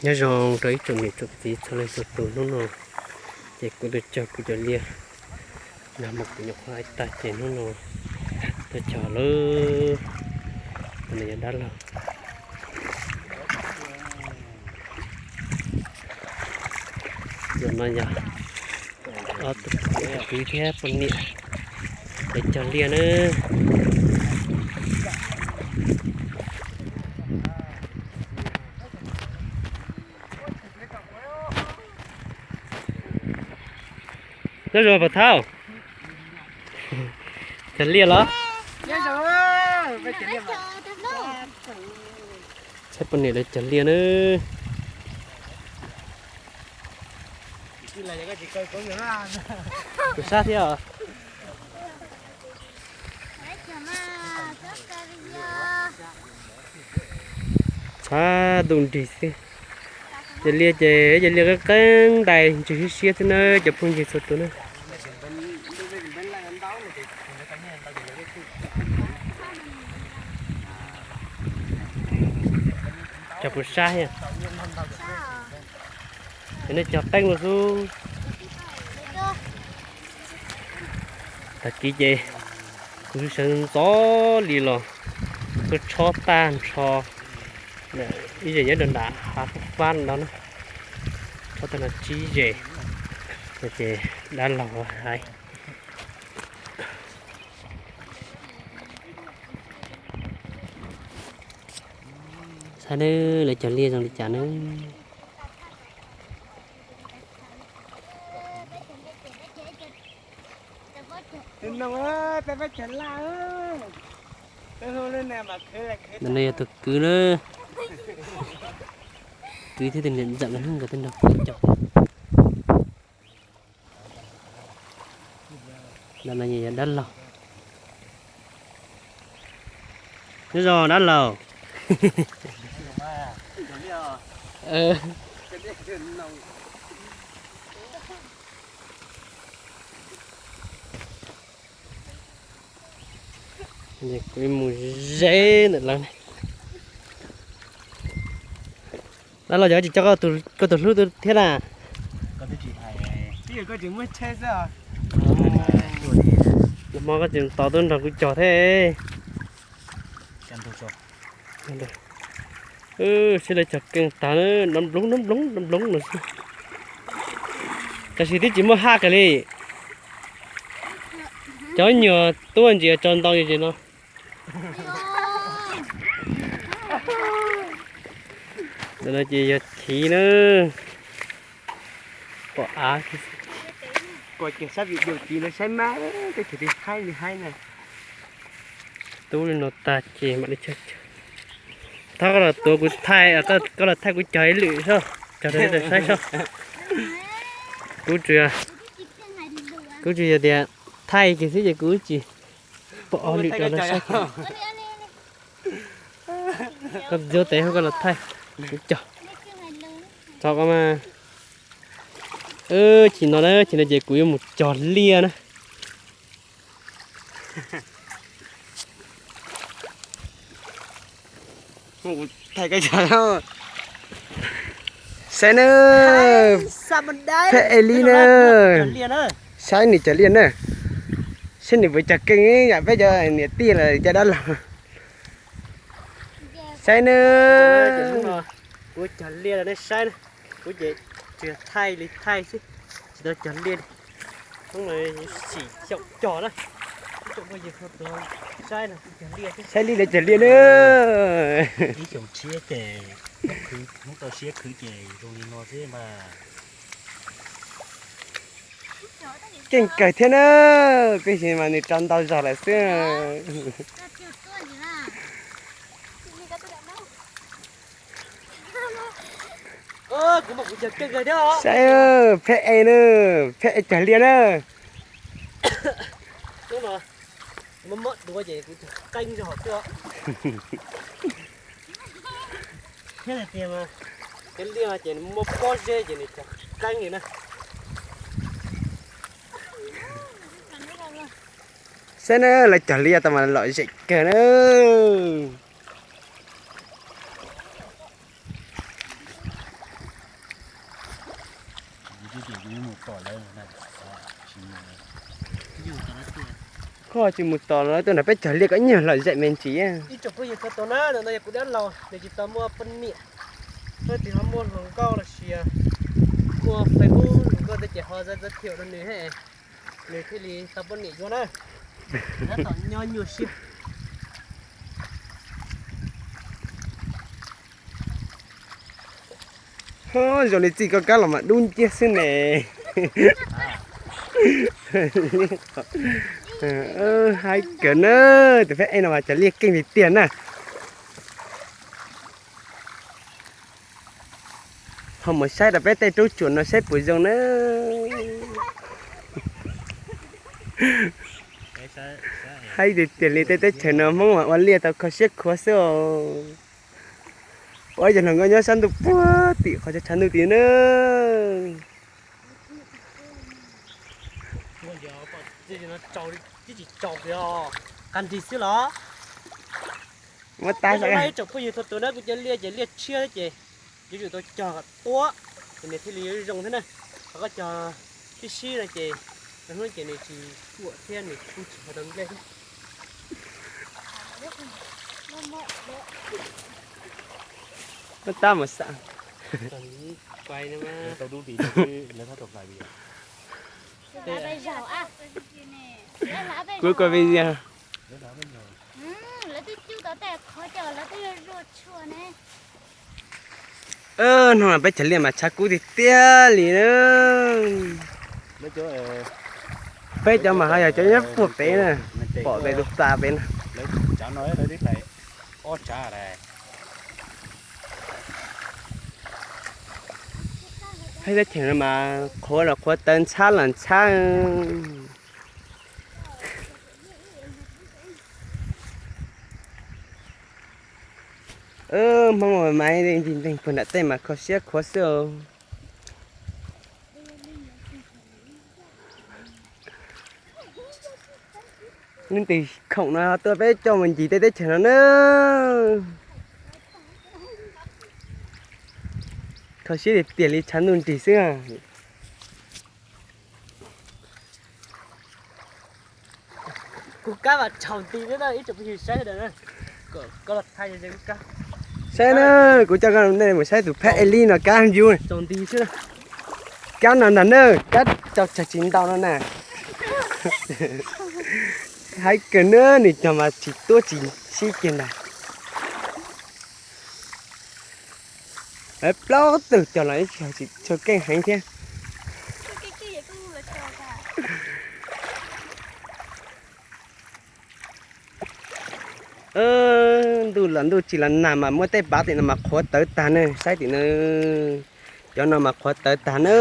Nyob zoo rau ib tsoom niam tsoom txiv txhua leej txhua tus, hnub no ces kuv tuaj cog kuv cov liaj nag hmo kuv nyuam qhuav hais tag ces hnub no tuaj cog lawm. Tus no yog dab laug, tus no yog ob tug kwv thiab poj niam lawv cog liaj na. Nyob zoo Pov Thauj, cog liaj los? Saib poj niam lawv cog liaj na. Tus sab thiab os. Txhab ntuj nrig xwb. Cov liaj ces cov liaj qeeb qeeb ntais ntsis siab siab xwb na cov phooj ywg txhua tus na. Cog puas sab thiab? Ces nej cog qeeb los xwb. Tag kis ces kuv sawv ntxov li los tuaj tshob tag nrho ib zes nyob rau nram hav fab fab no na, tshob tag no tsib zes no ces dab laug hais. Saib nawb, lawv cog liaj zoo li cas nawb. Tus no yog tus kwv na, kwv thiab tus niam ntxawm nkawd tuaj nrog kuv cog. Ntawm no yog dab laug. Nyob zoo dab laug. Kuv mus ze ntawm lawv. Dab laug, yog koj tsis cog koj tus hlub thiab na? Nag hmo koj tsis tos tuaj nrog kuv cog thiab. Saib lawv cog keej tag, nrov nploov nrov nploov nrov nploov no xwb. Tab sis twb tsis muaj haj kiag li. Cov nyuag tuaj ntsia tso ntau ces no. Ntawm no ces yog chiv na. Pom av. Kuv ces sab video tiv no saib mas, tej chaw twg haib li haib na. Tub li no tag ces mam li cog. Thov koj los tuav kuv thaij, koj los thaij kuv cog ib lwm sob, cog rau nej saib sob. Kuv tsuas, kuv tsuas yog tias thaij kiag xwb ces kuv tsis pom ob lwm rau lawv saib. Koj ntxuav tes koj los thaij kuv cog. Tso koj mas. Chim no na, chim no ces kuv yuav mus cog liaj na. Saib na, pheb e li na. Saib nws cog liaj na. Saib nws puas cog keej yam peb cov niam tij los cov dab laug. Saib na. Kuv cog liaj rau nej saib na. Kuv ces tsuas thaij li thaij xwb, tsis tau cog liaj li. Hnub no sim xyaum cog na. Ib tsoom phooj ywg txhua tus saib no, kuv cog liaj xwb. Saib li lawv cog liaj na. Ib xyoos tshiab ces khwv, hnub tau siab khwv ces zoo li no xwb mas. Keej kawg thiab na, tab sis mas nws rau ntau zog lawm xwb. Saib, pheb e na, pheb e cog liaj na. Hnub no muab muab duav ces kuv cog qeeb zog hauv xwb os. Thiab tiag mas cov liaj ces muab pob zeb ces nws cog qeeb li na. Saib na, lawv cog liaj tau mas lom zem kawg na. Koj tsis mus tos lawv tuaj nrog peb cog liaj kom nyuag lom zem me ntsis. Ib tsoom phooj ywg txhua tus na, ntawm no yog kuv dab laug, nws tsis tau muaj poj niam, tab sis ho muaj hluas nkauj los sis muaj Facebook hluas nkauj tej ces ho giới thiệu rau nws, nws thiaj li tau poj niam yuav na. Tab tom nyob nyuaj siab. Ho zoo li txij koj kab los mas dub nciab xwb ne. Haib kawg na, tus phab ej no mas cov liaj keej tiag tiag na. Ho mus saib rau peb tej roob tsuas no saib puas zoo na. Haib tiag tiag li, tej teb chaws no Hmoob mas ua liaj tau kho siab khuav xwb os. Ua ib co hluas nkauj nyob sab ntuj puag tim qhov chaw tshav ntuj tid na. Qab nrig xwb los. Muab tab ib tsoom phooj ywg txhua tus na, kuv cov liaj ces liaj tshiab ces yuav tsum tau cog kom tuab ces nws thiaj li zoo thiab na. Ho koj cog sib sib no ces lwm hnub ces nws tsis tuam thiab nws kuj tsis hau tau nplej thiab. Muab tab mus xam. Kuv koj video. Hnub no peb cov liaj mas tshav kub tiag tiag li na. Peb cov mas ho yog cov nyob puag pem na, pom pem tus pas pem na. Peb teb chaws no mas qhuav los qhuav tawv ntxhab los ntxhab. Hmoob mas ncig nceeg puag nram tej mas kho siab khuav xwb os. Leej twg khoom no tuaj peb coj mus ncig tej teb chaws no na. Kho siab tiag tiag li tshav ntuj nrig xwb. Kuv kab mas tsaus nti thiab na ib tsoom phooj ywg sawv daws na. Saib na, kuv coj nej mus saib tus phab ej li no kab yub. Kab no ntag na, kab tso tsawg tsis ntau no na. Haib kawg na, nws cog mas tsis tuab tsis sib kiag ntag. Plaub tug cog los ib tsis tshua keej heev thiab. Ntuj los ntuj tsis los nag mas muab tej pav tim no mas qhuav tawv tag ne, saib tim no. Cov no mas qhuav tawv tag na.